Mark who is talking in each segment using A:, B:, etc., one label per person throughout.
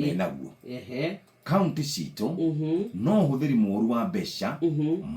A: Menaguo. Kaunti citũ no ũhũthĩri mũũru wa mbeca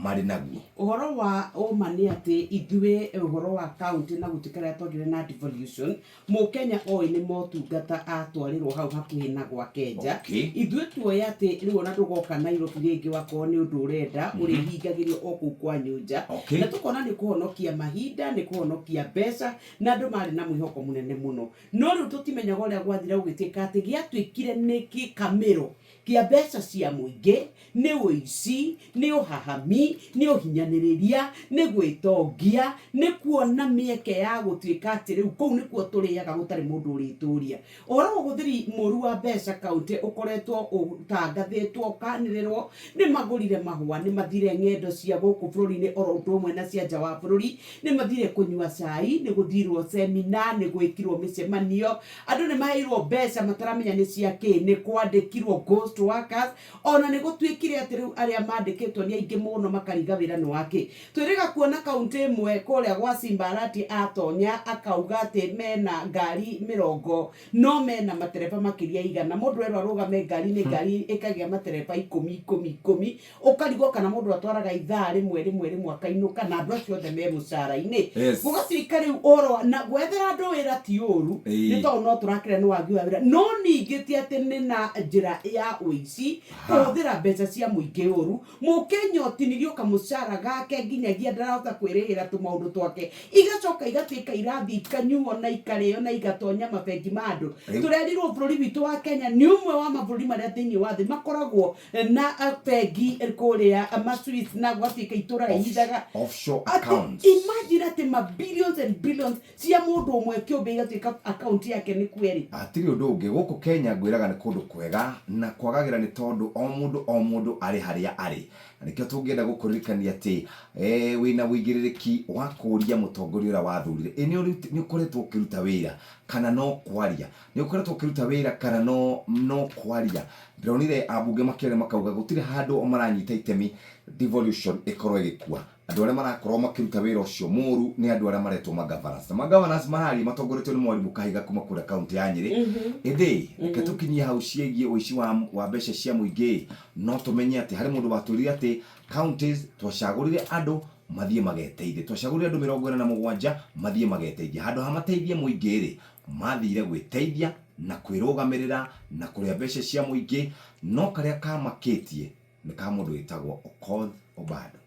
A: marĩ naguo.
B: Ũhoro wa ũma nĩ atĩ ithuĩ ũhoro wa kaunti na gũtuĩka rĩrĩa twagĩire na devolution, Mũkenya oĩ nĩ motungata atwarĩrwo hau hakuhĩ na gwake nja. Ithuĩ tuoĩ atĩ rĩu ona ndũgoka Nairobi rĩngĩ wakorwo nĩ ũndũ ũrenda, ũrĩhingagĩrio o kũu kwanyu nja. Na tũkona nĩ kũhonokia mahinda, nĩ kũhonokia mbeca, na andũ marĩ na mwĩhoko mũnene mũno. No rĩu tũtimenyaga ũrĩa gwathire gũgĩtuĩka atĩ gĩatuĩkire nĩ gĩkamĩro kĩa mbeca cia mũingĩ, nĩ ũici, nĩ ũhahami, nĩ ũhinyanĩrĩria, nĩ gwĩtongia, nĩ kuona mĩeke ya gũtuĩka atĩ rĩu kũu nĩkuo tũrĩaga gũtarĩ mũndũ ũrĩtũria. Ũhoro wa ũhũthĩri mũru wa mbeca kaũntĩ ũkoretwo ũtangathĩtwo ũkanĩrĩrwo, nĩ magũrire mahũa, nĩ mathire ng'endo cia gũkũ bũrũri-inĩ oro ũndũ ũmwe na cia nja wa bũrũri, nĩ mathire kũnyua cai, nĩ gũthirwo semina, nĩ gwĩkirwo mĩcemanio, andũ nĩ maheirwo mbeca mataramenya nĩ cia kĩ, nĩ kwandĩkirwo ghost workers, ona nĩ gũtuĩkire atĩ rĩu arĩa mandĩkĩtwo nĩ aingĩ mũno makariga wĩra nĩ wa kĩ. Twĩrĩga kuona kaũntĩ ĩmwe kũrĩa gwa Simba Arati atonya akauga atĩ mena ngari mĩrongo no mena matereba makĩria igana. Mũndũ erwo arũgame ngari-inĩ ngari ĩkagĩa matereba ikũmi ikũmi ikũmi, ũkarigwo kana mũndũ atwaraga ithaa rĩmwe rĩmwe rĩmwe akainũka na andũ acio othe me mũcara-inĩ. Gũgatuĩka rĩu ũhoro wa na gwethera andũ wĩra ti ũru nĩ tondũ no tũrakĩra nĩ wagi wa wĩra, no ningĩ ti atĩ nĩ na njĩra ya ũici kũhũthĩra mbeca cia mũingĩ ũru. Mũkenya ũtinirio kamũcara gake nginyagia ndarahota kwĩrĩhĩra tũmaũndũ twake, igacoka igatuĩka irathiĩ ikanyuo na ikarĩo na igatonya mabengi ma andũ. Tũrerirwo bũrũri witũ wa Kenya nĩ ũmwe wa mabũrũri marĩa thĩinĩ wa thĩ makoragwo na bengi kũrĩa ma Swiss na gũgatuĩka itũraga ihithaga
A: Offshore
B: atĩ
A: accounts.
B: imagine atĩ ma billions and billions cia mũndũ ũmwe kĩũmbe igatuĩka account yake nĩ kweri.
A: Hatirĩ ũndũ ũngĩ gũkũ Kenya ngwĩraga nĩ kũndũ kwega na kwagagĩra nĩ tondũ o mũndũ o mũndũ arĩ harĩa arĩ. Na nĩkĩo tũngĩenda gũkũririkania atĩ eh, wĩna ũigĩrĩrĩki wa kũria mũtongoria ũrĩa wathurire ĩ nĩ ũkoretwo ũkĩruta wĩra kana no kwaria, nĩ ũkoretwo ũkĩruta wĩra kana no no kwaria. Ndĩronire ambunge makĩaria makauga gũtirĩ handũ o maranyita itemi devolution ĩkorwo ĩgĩkua. Andũ arĩa marakorwo makĩruta wĩra ũcio mũru nĩ andũ arĩa maretwo ma governors. Na ma governors mararia matongoretio nĩ mwarimũ Kahiga kuma kũrĩa kaunti ya Nyĩrĩ. Ĩndĩ reke tũkinyie hau ciĩgiĩ ũici wa, wa mbeca cia mũingĩ, no tũmenye atĩ harĩ mũndũ watwĩrire atĩ counties twacagũrire andũ mathiĩ mageteithie. Twacagũrire andũ 47 mathiĩ mageteithie. Handũ ha mateithie mũingĩ rĩ, mathire gwĩteithia na kwĩrũgamĩrĩra na kũrĩa mbeca cia mũingĩ, no karĩa kamakĩtie nĩ ka mũndũ wĩtagwo Okoth Obado.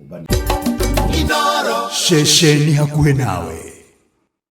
A: Obado.
C: Ceceni hakuhĩ nawe.